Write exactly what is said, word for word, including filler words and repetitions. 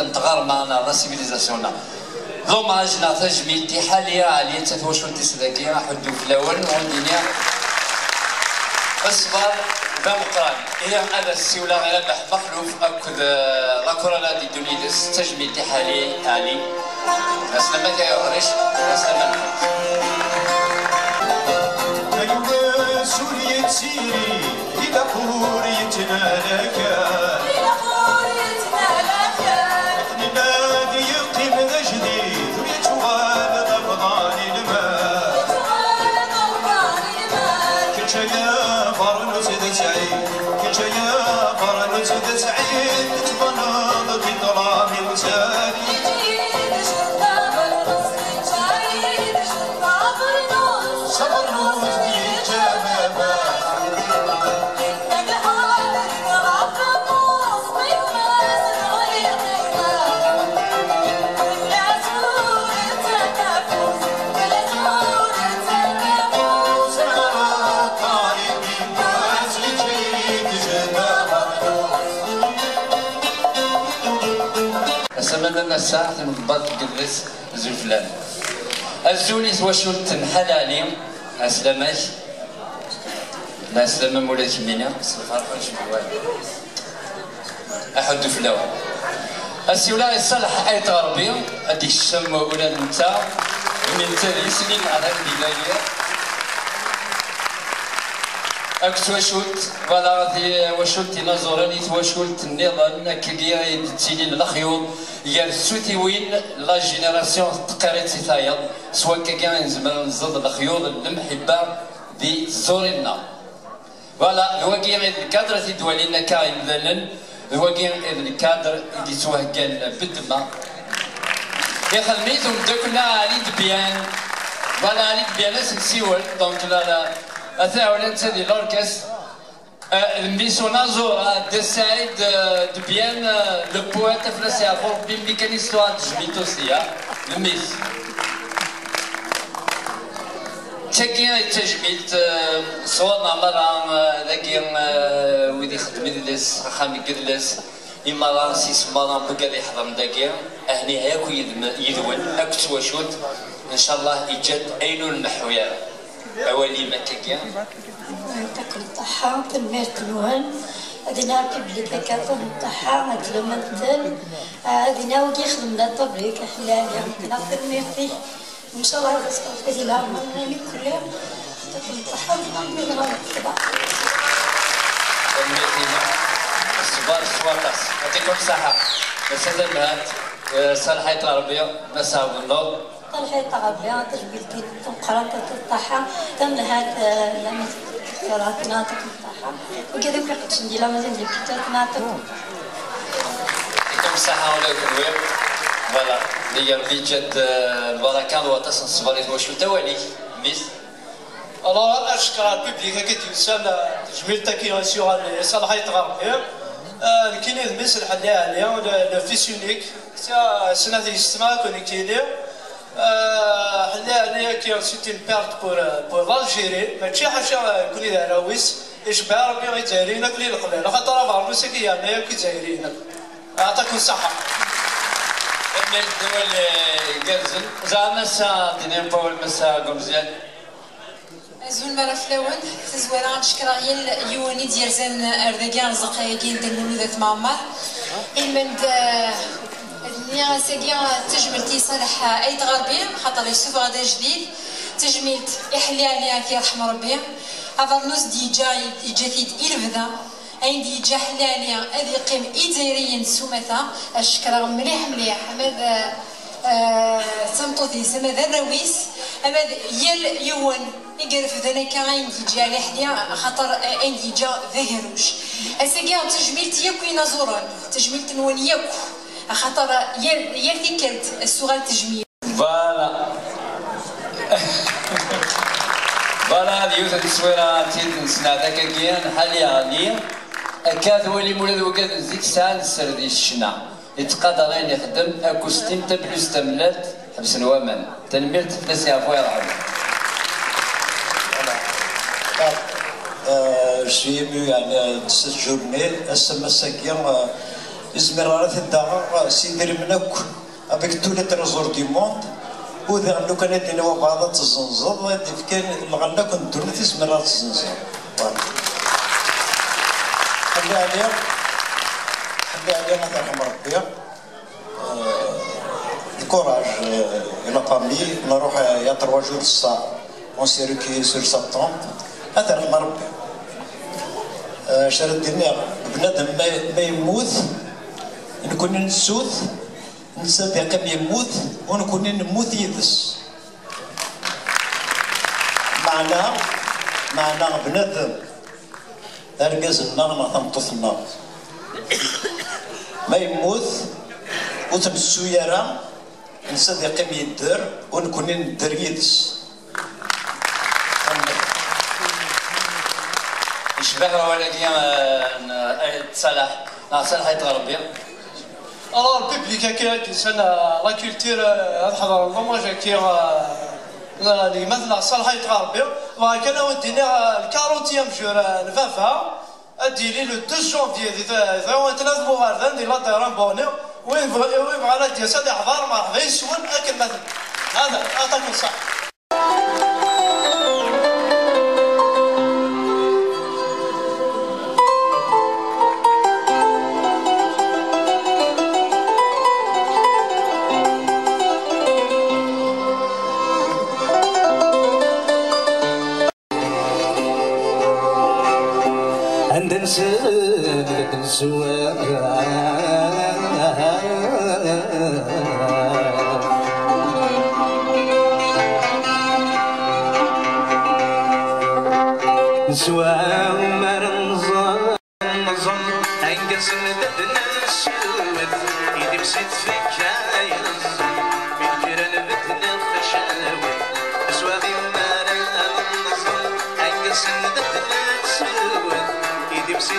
n tɣerma neɣ la civilisation-nneɣ. L'hommage neɣ tajmilt i Ḥali Ɛli, d twacult-is dagi, aḥuddu fell-awen, ur d-iniɣ ṣṣber d ameqqran. Ihi ad as-ssiwleɣ i Rabaḥ Mexluf akked, eh, la chorale ad d-iddun yid-s, d tajmilt i Ḥali Ɛli. Aslama-k ay uḥric, aslama-nkent. Ayweq ur yettili, ilaq ur yettnal akal. Ilaq ur yettnal akal. Akken ilaq yeqqim d ajdid, ur yettuɣal d abḍan i lmal. Yettuɣal d abḍan i lmal. Kečč ay abeṛnus d sɛid, kečč ay abeṛnus d sɛid, tettbaneḍ-d i ṭṭlam iwzan. Asaman n ass-a, timḍebbat deg yidles zuflan. Azul i twacult n Ḥali Ɛli, ɛeslama-k. Ɛeslama mula kemmini, s lferḥ ur ncennu ara. Aḥuddu fell-awen. Asiwel-a i Ṣaleḥ Ayt Ɣerbi, ad d-ikcem ula d netta, imi netta d yisem-nneɣ d amedya. Akked twacult, voilà, twacult inaẓuren i twacult nniḍen, akkagi i d-ttilin lexyuḍ gar tsutiwin, la génération teqqar-itt i tayeḍ, s wakkagi i nezmer ad nẓed lexyuḍ n lemḥibba di tẓuri-nneɣ. Voilà, d wagi i d lkadr i t-id-walin akka imdanen, d wagi i d lkadr i d-yettwaheggan beddemma. Ixdem-it umeddakel-a Ali Debyan. Voilà, Ali Debyan ad s-nsiwel, donc la, la, ata ula netta di l'orchestre. Euh, mmi-s unaẓur, euh, De Saïd, euh, Debyan, euh, le poète, afras yeɛfu Rebbi, mmi kan i s-tuɣal tejmilt aussi, ah, d mmi-s. D tagi i d tajmilt, eh, sɣur-neɣ merra, eh, dagi, eh, wid ixeddmen idles, axxam n yidles, i merra s yisem merra n wid ara iḥeḍren dagi, ahniha akk yid-, yid-wen, akked twacult, ncallah iǧǧa-d ayen ur nleḥḥu ara. Awal-im akkagi. Yeɛṭikum ṣṣeḥḥa, tanemmirt-nwen. Ad iniɣ public akka, yeɛṭikum ṣṣeḥḥa, ɛeslama-nsen. Ad iniɣ wigi ixedmen la tabrik, aḥlal, yeɛṭi-aɣ tanemmirt-ik. Ncallah ad as-tewfiq di leɛmer-nni kulli. Yeɛṭikum ṣṣeḥḥa, tanemmirt ɣer lqeda. Tanemmirt-inu. Ṣṣber s waṭas. Yeɛṭikum ṣṣeḥḥa. Ass-a tanemhalt, eh, Ṣaleḥ Ayt Ɣerbi, Mass Ɛebdennur. Ṣaleḥ Ayt Ɣerbi, tajmilt-inu tameqqrant, yeɛṭi ṣṣeḥḥa, tanemhalt, eh, lama tefkiḍ-aɣ-tt, yeɛṭikum ṣṣeḥḥa. Wigad akk iqeddcen di lama d imdukal, yeɛṭikum ṣṣeḥḥa. Yeɛṭikum ṣṣeḥḥa ula d kenwi. Voilà, Rebbi yeǧǧa-d, eh, lbaraka d waṭas n ṣṣber i twacult. Awal-ik, mmi-s. Alors, ad cekkreɣ le public-agi d-yusan, eh, tajmilt-agi i s-yuɣal i Ṣaleḥ Ayt Ɣerbi. Eh, nekkini d mmi-s n Ḥali Ɛli, le, le fils unique. Tiens, snat yessetma akk nekkini. Euh, Ḥali Ɛli-agi, c'est une perte pour, euh, pour l'Algérie. Mačči ḥaca, euh, nekkni d arraw-is, icebbeɛ Rebbi Izzayriyen akk di leqbayel, axaṭer abernus-agi yerna akk Izzayriyen akk. Yeɛṭikum ṣṣeḥḥa. Tanemmirt d awal, eh, igerrzen. Zeɛma ass-a d-iniɣ awal Mass Gumezyan. Azul mara fell-awen, tazwara ad cekkreɣ yal yiwen i d-yerzan ar dagi, ar ẓeqqa-agi n Dda Lmulud At Mɛemmer. Ilmend, eh, ad nniɣ ass-agi, eh, tajmilt i Ṣaleḥ Ayt Ɣerbi, xaṭer yessufeɣ-d ajdid, tajmilt i Ḥali Ɛli, ad t-yerḥem Rebbi, abernus d-yeǧǧa, yeǧǧa-t-id i lebda, ayen d-yeǧǧa Ḥali Ɛli ad yeqqim i Izzayriyen s umata, ad cekkreɣ mliḥ mliḥ, ama d, eh, d tameṭṭut-is, ama d arraw-is, ama d yal yiwen i irefden akka ayen d-yeǧǧa Ɛli Ḥli, axaṭer ayen d-yeǧǧa d agerruj. Ass-agi, tajmilt yakk inaẓuren, tajmilt-nwen yakk, axaṭer yal, yal tikkelt ad s-tuɣal tejmilt. Voilà. Voilà, d yiwet n tteswira tid n sneɛt akkagi, n Ḥali Ɛli. Akka twalim ula d wigad n zik sɛan sser di ccna. Yettqadar ayen ixeddem, akustim, tablust tamellalt, ḥebsen waman. Tanemmirt fell-as, yeɛfu yerḥem. Voilà. Euh, je suis ému, yeɛni, de cette journée. Ass-a, ass-agi, euh, Izmer ara t-id-aɣeɣ s idrimen akk, avec tous les trésors du monde, u diɣen lukan ad d-yini wabɛaḍ ad tezzenzeḍ, ad d-ifken lɣella akk n ddunit, izmer ara tezzenzeḍ. Voilà. Ḥelli Ɛli, Ḥelli Ɛli, ad t-yerḥem Rebbi. Euh, le courage, euh, et la famille. Nruḥ, euh, il y a trois jours de ça, on s'est recueillis sur sa tombe. Ad t-yerḥem Rebbi. Euh, acu ara d-iniɣ, bnadem ma, ma yemmut, nekkni nessut, netta ad yeqqim yemmut, u nekkni nemmut yid-s. Meɛna, meɛna bnadem, argaz-nneɣ neɣ tameṭṭut-nneɣ, ma yemmut, ur t-nettu ara, netta ad yeqqim yedder, u nekkni nedder yid-s. Yecbeḥ wawal-agi, eh, n Ayt Salaḥ, neɣ Salaḥ Ayt Ɣerbi. Alors, le public akka i d-yusan, eh, la culture, eh, ad ḥeḍren l'hommage-agi, eh, n gma-tneɣ Salaḥ Ayt Ɣerbi. Bɣiɣ kan ad wen-d-iniɣ, eh, le quarantième jour, eh, n baba, ad d-yili le douze janvier di ta-, di tɣiwant n At Buɣerdan, di la Dehra n Buɣni. Win bɣ-, win bɣan ad d-yas ad iḥḍer, merḥba yes-wen akken ma ten-, hada, aṭak n ṣṣeḥ. Anda nsel, anda nswa. Neswa mi ara nẓer, nẓer, angasen d adnan sewwet, idib si tfekka yeẓẓel, mi lǧiran bedlen tacawit, neswa mi ara nẓer, angasen d adnan sewwet, idib si